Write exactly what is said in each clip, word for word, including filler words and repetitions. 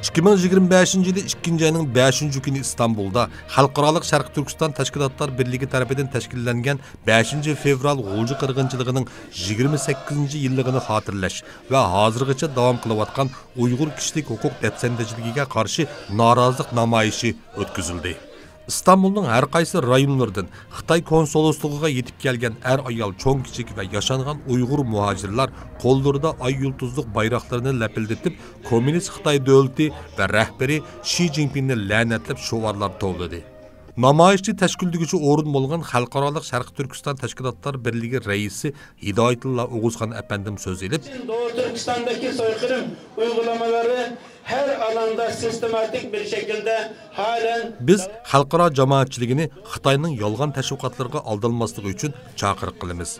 ئىككى مىڭ يىگىرمە بەشىنچى يىلى ئىككىنچى ئاينىڭ بەشىنچى كۈنى ئىستانبۇلدا خەلقئارالىق شەرقىي تۈركىستان تەشكىلاتلار بىرلىكى تەرىپىدىن تەشكىللەنگەن بەشىنچى فېۋرال غۇلجا قىرغىنچىلىقىنىڭ يىگىرمە سەككىزىنچى يىللىقىنى خاتىرىلەش ۋە ھازىرغىچە داۋام قىلىۋاتقان ئۇيغۇر كىشىلىك ھوقۇق دەپسەندىچىلىكىگە قارشى نارازىلىق نامايىشى ئۆتكۈزۈلدى. ئىستانبۇلنىڭ ھەر قايسى رايونلىرىدىن خىتاي كونسۇللۇقىغا يېتىپ كەلگەن ئەر-ئايال، چوڭ-كىچىك ۋە ياشانغان ئۇيغۇر مۇھاجىرلار قوللىرىدا ئاي يۇلتۇزلۇق بايراقلىرىنى لەپىلدىتىپ، كوممۇنىست خىتاي دۆلىتى ۋە رەھبىرى شى جىنپىڭنى لەنەتلەپ شوئارلار توۋلىدى. نامايىشنى تەشكىللىگۈچى ئورۇن بولغان خەلقئارالىق شەرقىي تۈركىستان تەشكىلاتلار بىرلىكى رەئىسى ھىدايەتۇللا ئوغۇزخان ئەپەندىم سۆز ئېلىپ، Doğu Türkistan'daki soykırım uygulamaları her alanda sistematik bir şekilde halen بىز خەلقئارا جامائەتچىلىكىنى خىتاينىڭ يالغان تەشۋىقاتلىرىغا ئالدانماسلىقى ئۈچۈن چاقىرىق قىلىمىز.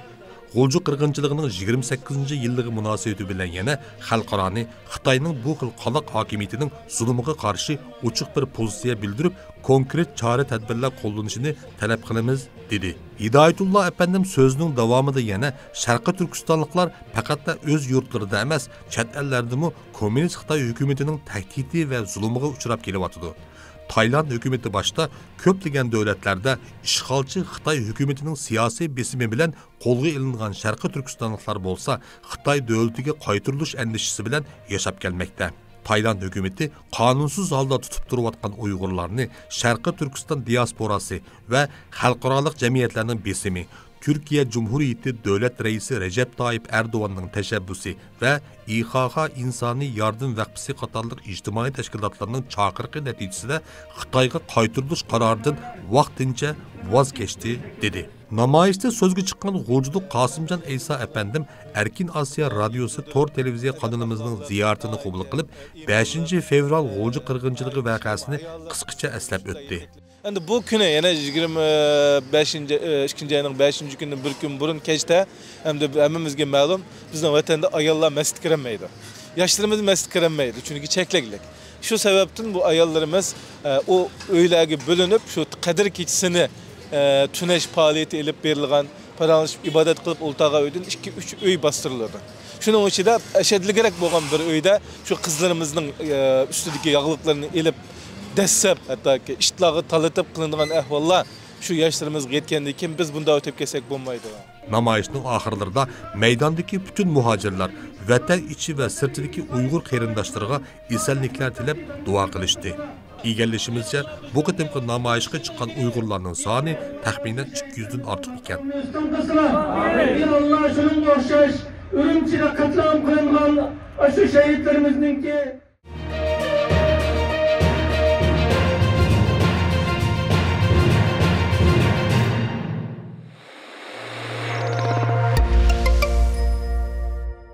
غۇلجا قىرغىنچىلىقىنىڭ يىگىرمە سەككىزىنچى يىللىقى مۇناسىۋىتى بىلەن يەنە خەلقئارانى خىتاينىڭ بۇ خىل قالاق ھاكىمىيىتىنىڭ زۇلۇمىغا قارشى ئوچۇق بىر پوزىتسىيە بىلدۈرۈپ، كونكرېت چارە-تەدبىرلەر قوللىنىشىنى تەلەپ قىلىمىز، دېدى. ھىدايەتۇللا ئەپەندىم سۆزىنىڭ داۋامىدا يەنە شەرقىي تۈركىستانلىقلار پەقەتلا ئۆز يۇرتلىرىدا ئەمەس، چەت ئەللەردىمۇ كوممۇنىست خىتاي ھۆكۈمىتىنىڭ تەھدىتى ۋە زۇلۇمىغا ئۇچراپ كېلىۋاتىدۇ. تايلاند ھۆكۈمىتى باشتا كۆپلىگەن دۆلەتلەردە ئىشغالچى خىتاي ھۆكۈمىتىنىڭ سىياسىي بېسىمى بىلەن قولغا ئېلىنغان شەرقىي تۈركىستانلىقلار بولسا خىتاي دۆلىتىگە قايتۇرۇلۇش ئەندىشىسى بىلەن ياشاپ كەلمەكتە. تايلاند ھۆكۈمىتى قانۇنسىز ھالدا تۇتۇپ تۇرۇۋاتقان ئۇيغۇرلارنى شەرقىي تۈركىستان دىياسپوراسى ۋە خەلقئارالىق جەمئىيەتلەرنىڭ بېسىمى، تۈركىيە جۇمھۇرىيىتى دۆلەت رەئىسى رەجەپ تايىپ ئەردوغاننىڭ تەشەببۇسى ۋە ئىخاخا ئىنسانىي ياردەم ۋەقپىسى قاتارلىق ئىجتىمائىي تەشكىلاتلارنىڭ چاقىرىقى نەتىجىسىدە خىتايغا قايتۇرۇلۇش قارارىدىن ۋاقتىنچە ۋاز كەچتى، دېدى. نامايىشتا سۆزگە چىققان غۇلجىلىق قاسىمجان ئەيسا ئەپەندىم ئەركىن ئاسىيا رادىيوسى تور تېلېۋىزىيە قانىلىمىزنىڭ زىيارىتىنى قوبۇل قىلىپ، بەشىنچى فېۋرال غۇلجا قىرغىنچىلىقى ۋەقەسىنى قىسقىچە ئەسلەپ ئۆتتى. ئەمدى بۇ كۈنى، يەنە يىگىرمە بەشىنچى، ئىككىنچى ئاينىڭ بەشىنچى كۈنىدىن بىر كۈن بۇرۇن كەچتە، ئەمدى ھەممىمىزگە مەلۇم، بىزنىڭ ۋەتەندە ئاياللار مەسچىتكە كىرەلمەيدۇ. ياشلىرىمىز مەسچىتكە كىرەلمەيدۇ، چۈنكى چەكلىكلىك. شۇ سەۋەبتىن بۇ ئاياللىرىمىز، ئە، ئۇ ئۆيلەرگە بۆلۈنۈپ، شۇ قەدىر كېچىسىنى، ئە، تۈنەش پائالىيىتى ئېلىپ بېرىلغان، پاراڭلىشىپ ئىبادەت قىلىپ ئولتۇرغان ئۆيدىن ئىككى، ئۈچ ئۆي باستۇرۇلىدۇ. شۇنىڭ ئىچىدە ئەشەددىلىكرەك بولغان بىر ئۆيدە شۇ قىزلىرىمىزنىڭ، ئە، ئۈستىدىكى ياغلىقلىرىنى ئېلىپ، دەسسەپ، ھەتتاكى ئىتلارغا تالىتىپ قىلىنغان ئەھۋاللار شۇ ياشلىرىمىزغا يەتكەندىن كېيىن بىز بۇنداق ئۆتۈپ كەتسەك بولمايدۇ. نامايىشنىڭ ئاخىرلىرىدا مەيداندىكى پۈتۈن مۇھاجىرلار ۋەتەن ئىچى ۋە سىرتىدىكى ئۇيغۇر قېرىنداشلىرىغا ئېسەنلىكلەر تىلەپ دۇئا قىلىشتى. ئىگىلىشىمىزچە، بۇ قېتىمقى نامايىشقا چىققان ئۇيغۇرلارنىڭ سانى تەخمىنەن ئىككى يۈزدىن ئارتۇق ئىكەن. ئۈستۈن قىلسىلا، ئەي ئاللا، شۇنىڭغا ئوخشاش ئۈرۈمچىدە قەتلىئام قىلىنغان ئاشۇ شەھىدلىرىمىزنىڭكى